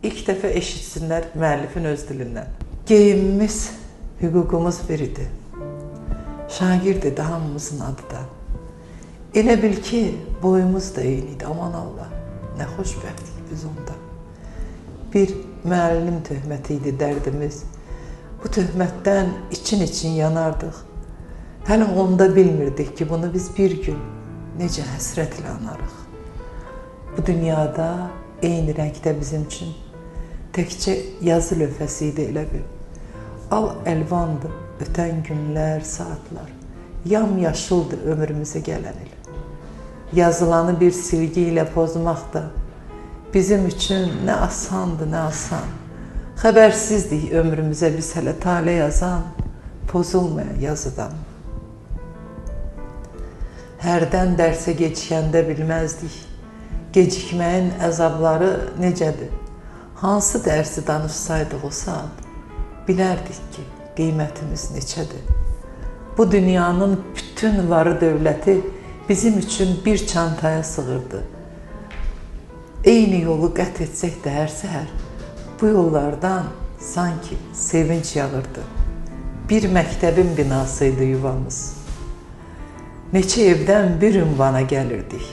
İlk dəfə eşitsinlər müəllifin öz dilindən. Geyimimiz, hüququmuz bir idi. Şagird idi hamımızın adı da. Elə bil ki, boyumuz da eyni idi. Aman Allah, nə xoşbəxtlik biz onda. Bir müəllim töhməti idi dərdimiz. Bu töhmətdən için-için yanardıq. Hələ onda bilmirdik ki, bunu biz bir gün necə həsrətlə anarıq. Bu dünyada eyni rəngdə bizim üçün təkcə yazı lövhəsi idi elə bil. Al əlvandı ötən günlər, saatlar. Yam-yaşıldı ömrümüzə gələn il. Yazılanı bir silgi ilə pozmaq da bizim üçün nə asandı, nə asan. Xəbərsizdik ömrümüzə biz hələ tale yazan, pozulmayan yazıdan. Hərdən dərsə gecikəndə bilməzdik, gecikməyin əzabları necədir? Hansı dərsi danışsaydıq o saat, bilərdik ki, qiymətimiz neçədir? Bu dünyanın bütün varı dövləti bizim üçün bir çantaya sığırdı. Eyni yolu qət etsək də hər səhər, bu yollardan sanki sevinç yağırdı. Bir məktəbin binasıydı yuvamız. Neçə evdən bir ünvana gəlirdik.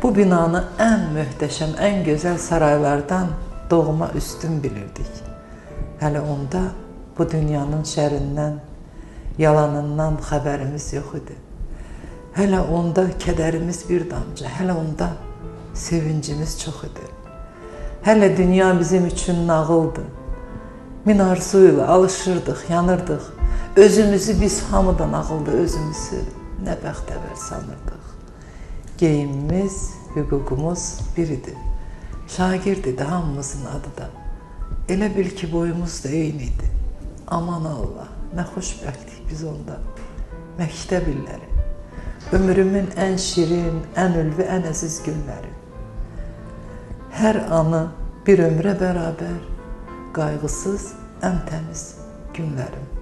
Bu binanı ən möhtəşəm, ən gözəl saraylardan doğma üstün bilirdik. Hələ onda bu dünyanın şərindən, yalanından xəbərimiz yox idi. Hələ onda kədərimiz bir damcı, hələ onda sevincimiz çox idi. Hələ dünya bizim üçün nağıldı. Min arzuyla alışırdıq, yanırdıq. Özümüzü biz hamıdan ağıldı, özümüzü nə bəxtəvər sanırdıq. Geyimimiz, hüququmuz bir idi. Şagird idi hamımızın adı da. Elə bil ki, boyumuz da eyni idi. Aman Allah, nə xoşbəxtlik biz onda. Məktəb illəri, ömrümün ən şirin, ən ülvi, ən əziz günləri. Hər anı bir ömrə bərabər, qayğısız, ən təmiz günlərim.